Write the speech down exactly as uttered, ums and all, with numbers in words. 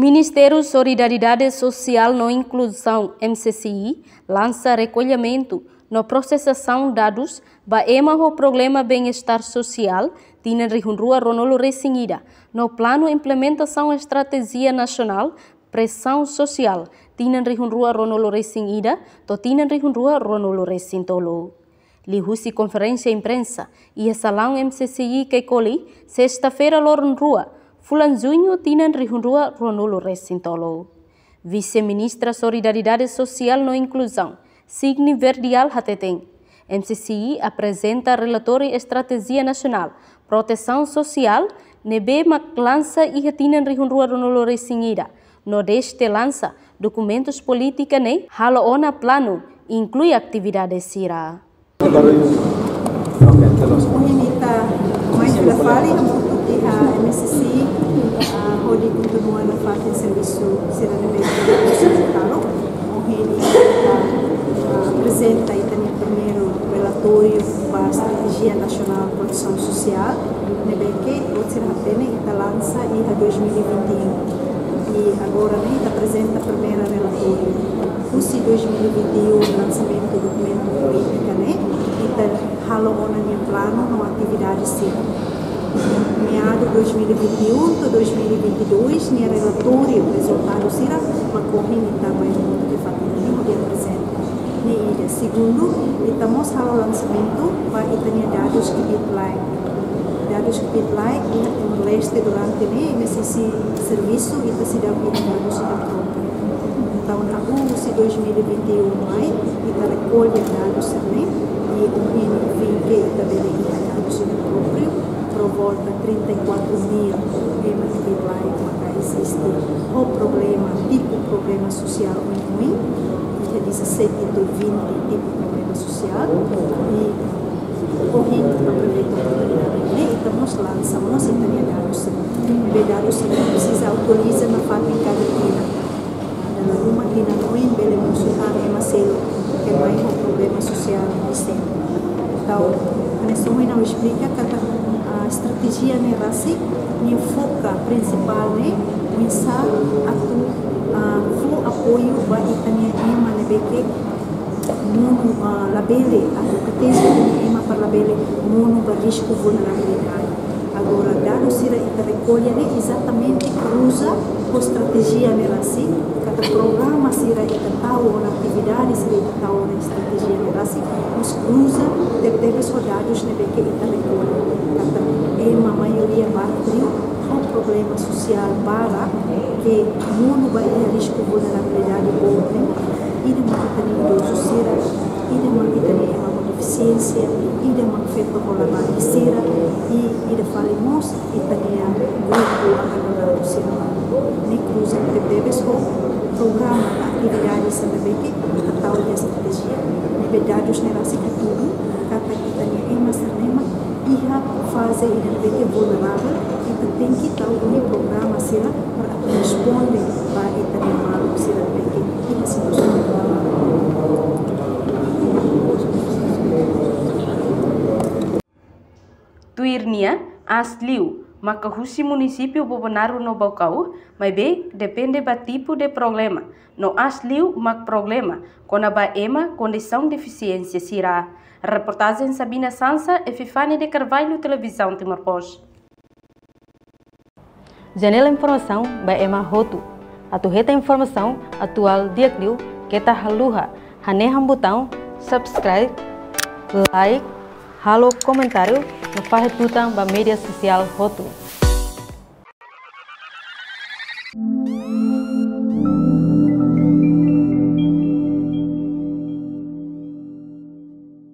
Ministériu Solidariedade Sosiál no Inkluzaun, M C C I, lansa rekollimentu no prosesasaun dadus ba ema ho problema bem-estar sosiál tinan rihun rua ruanulu resin ida, no planu implementasaun estratéjia nasionál presaun sosiál tinan rihun rua ruanulu resin ida to'o tinan rihun rua ruanulu resin tolu. Liuhusi konferénsia imprensa iha salaun M C C I Caicoli, sesta-feira loron rua, fulan juñu tinan rihun rua ruanulu resin tolu. Vise-Ministra Solidariedade Sosiál no Inkluzaun, Sidney Verdial hateten, M C C I aprezenta relatóriu estratéjia nasionál protesaun sosiál ne'ebé mak lansa iha tinan rihun rua ruanulu resin ida, no dezde lansa dokumentus polítika ne'e halo ona planu, inklui atividade sira. Ohin ita mai fila fali hamutuk iha M C C I, ah, hodi kontinua nafatin servisu sira ne'ebé ita halo. Ohin ita, ah, aprezenta ita-nia primeiru relatóriu ba Estratéjia Nasionál Protesaun Sosiál, ne'ebé ke buat sira hatene ita lansa iha dois mil e vinte e um. I agora ne'e ita aprezenta primeira relatóriu. Husi dois mil e vinte e um, lansamentu dokumentu polítika ne'e, ita halo ona nia planu no atividade sira. Meadu dois mil e vinte e um to'o dois mil e vinte e dois, nia relatóriu, rezultadu sira, mak ohin ita mai hamutuk iha fatin ne'e hodi aprezenta. Ne'e ida. Segundu, ita mós halo lansamentu ba ita-nia dadus kbiit-laek. Dadus kbiit-laek iha Timor-Leste durante ne'e M C C I servisu, ita seidauk iha dadus ida própriu. Entaun, husi dois mil e vinte e um mai, ita rekolla dadus ne'e, i ohin, enfim, ke ita bele iha dadus ida própriu, por volta trinta e quatro mil ema kbiit-laek maka eziste ho problema, tipu problema sosiál oioin, iha dezassete to'o vinte tipu problema sosiál, i ohin ita aproveita oportunidade ne'e, ita mós lansa mós ita-nia dadus sira. Be dadus sira presiza atualiza nafatin kada tinan. Dala ruma tinan oin bele mosu tan ema seluk ke mai ho problema sosiál ne'e. Entaun, hanesan ohin ha'u esplika katak, ah, estratéjia ne'e rasik, nia foka prinsipál ne'e, oinsá atu, ah, fó apoiu ba ita-nia ema ne'ebé ke monu, ah, labele, atu proteje ita-nia ema para labele monu ba risku vulnerabilidade. Agora, dadus sira ita rekolla ne'e ezatamente kruza ho estratéjia ne'e rasik, katak programa sira ita tau ona, atividade sira ita tau ona, estratéjia ne'e rasik, mós kruza tebetebes ho dadus ne'ebé ke ita rekolla. Katak ema maioria barak liu ho problema sosiál barak, ke monu ba iha risku vulnerabilidade boot ne'e, ida mak ita-nia idozu sira, ida mak ita-nia ema ho defisiénsia, ida mak feto ho labarik sira, i ida fali mós ita-nia grupu abandonadu sira. Ne'e kruza tebetebes ho programa ka atividade sira ne'ebé ke ita tau iha estratéjia. Ne'ebé dadus ne'e rasik hatudu katak ita-nia ema sira ne'e mak iha faze ida ne'ebé ke vulneravel, ita tenke tau duni programa sira para atu responde ba ita-nia maluk sira ne'ebé ke iha situasaun vulneravel. Tuir nia, aas liu maka husi munisípiu Bobonaro no Baucau, maibé depende ba tipu de problema, no aas liu mak problema kona-ba ema kondisaun defisiénsia sira. Reportajen Sabina Sansa, Epifania de Carvalho, Televizaun Timor Post. Janela informasaun ba ema hotu. Atu hetan informasaun atuál di'ak liu, keta haluha hanehan butaun subscribe, like, halo komentáriu no fahe tutan ba média sosiál hotu.